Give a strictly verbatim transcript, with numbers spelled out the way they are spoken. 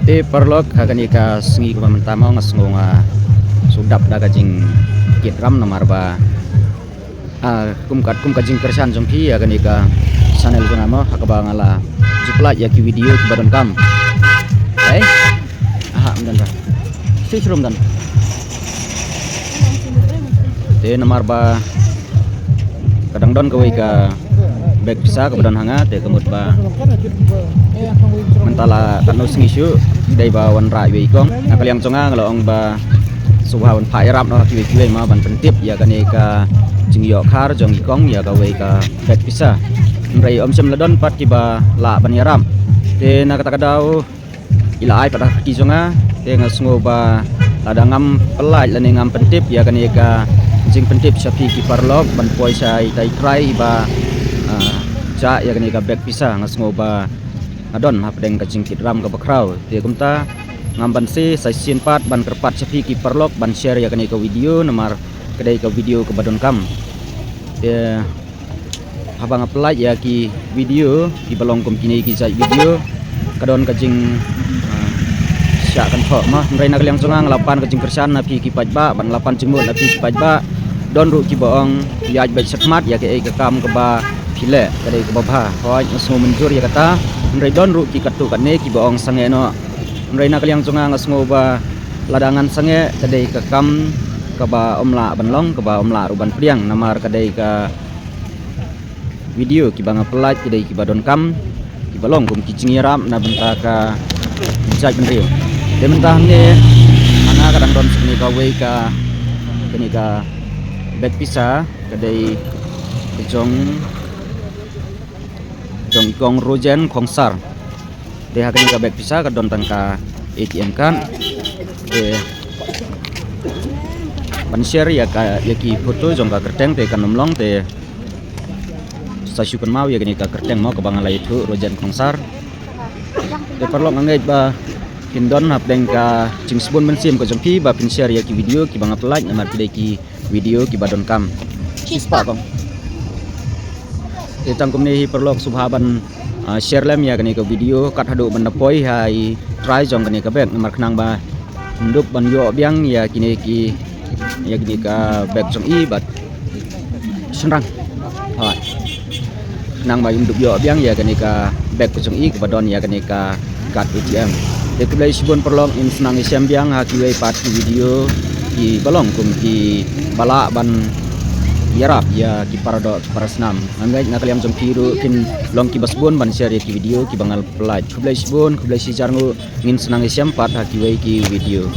Te paralok, ha kane ka sngi kaba mynta mo nga sngew nga shu dap da ka jingkit ram namar ba, ah, kum ka, kum ka jingkyrshan jong phi ïa kane ka channel jong nga mo, ha kaba nga la ju pynlait ïa ki video kiba donkam. Hei? Aha, ym don ba. Shisha ym don. Te namar ba ka dang don kawei ka bag pisa kaba don ha nga, te ka mut ba mynta la katno sngi shuh dei ba wanrah ïa i kong. Na ka liang jong nga nga la ong ba sngewbha ban phah ïarap noh kiwei kiwei mo ban pyntip ïa kane ka jingïoh khar jong i kong ïa kawei ka bag pisa. Hynrei ym shym la don pat kiba lah ban ïarap. Te na kata ka daw i la ai pat ha ka kti jong nga, te nga sngew ba lada ngam pynlait lane ngam pyntip ïa kane ka jingpyntip sha phi ki paralok ban poi sha itai i trai iba, ah, jah ïa kane ka bag pisa, nga sngew ba nga don hapdeng ka jingkit ram kaba khraw. Te kumta ngam banse sa shisien pat ban kyrpad sha phi ki paralok ban share ïa kane ka video namar ka dei ka video kaba donkam. Te haba nga pynlait ïa ki video kiba long kum kine ki jait video, ka don ka jing, ah, shah kynthoh mo. Hynrei na ka liang jong nga nga la pan ka jingkyrshan na phi ki paidbah bad nga la pan jingmut na phi ki paidbah. Don ruh kiba ong ïaid beit shakhmat ïa kaei ka kam kaba phi leh ka dei kaba bha. Hooid, nga sngew mynjur ïa kata. Hynrei don ruh ki katto katne kiba ong sangeh noh. Hynrei na ka liang jong nga nga sngew ba lada ngan sangeh ka dei ka kam kaba ym lah ban long, kaba ym lah ruh ban pdiang namar ka dei ka video kiba nga pynlait ki dei kiba donkam, kiba long kum ki jingïarap na bynta ka jait bynriew. Te mynta hangne ha nga ka dang don sa kane kawei ka, kane ka bag pisa ka dei ka jong, jong i kong Rojen Khongsar. Te ha kane ka bag pisa ka don tang ka A T M card. Te ban share ïa ka, ïa ki photo jong ka kyrteng te kan ym long, te sa shu kynmaw ïa kane ka kyrteng mo kaba nga la ïathuh, Rojen Khongsar. Te paralok, nga ngeit ba kin don hapdeng ka jingsbun mynsiem ka jong phi ba phin share ïa ki video kiba nga pynlait namar ki dei ki video kiba donkam. Shispah kong. Te tang kumne hi paralok, sngewbha ban, ah, share lem ïa kane ka video kat haduh ban da poi ha i trai jong kane ka bag namar khnang ba ym dup ban ïoh biang ïa kine ki, ïa kine ka bag jong i bad shynrang. Hooid. Khnang ba ym dup ïoh biang ïa kane ka bag ka jong i kaba don ïa kane ka card A T M. Te khublei shibun paralok, ngin sa nang ïashem biang ha kiwei pat ki video kiba long kum kiba lah ban ïarap ïa ki paradoh para snam. Nga ngeit na ka liang jong phi ruh kin long kiba sbun ban share ïa ki video kiba nga la pynlait. Khublei shibun, khublei shihajar nguh, ngin sa nang ïashem pat ha kiwei ki video.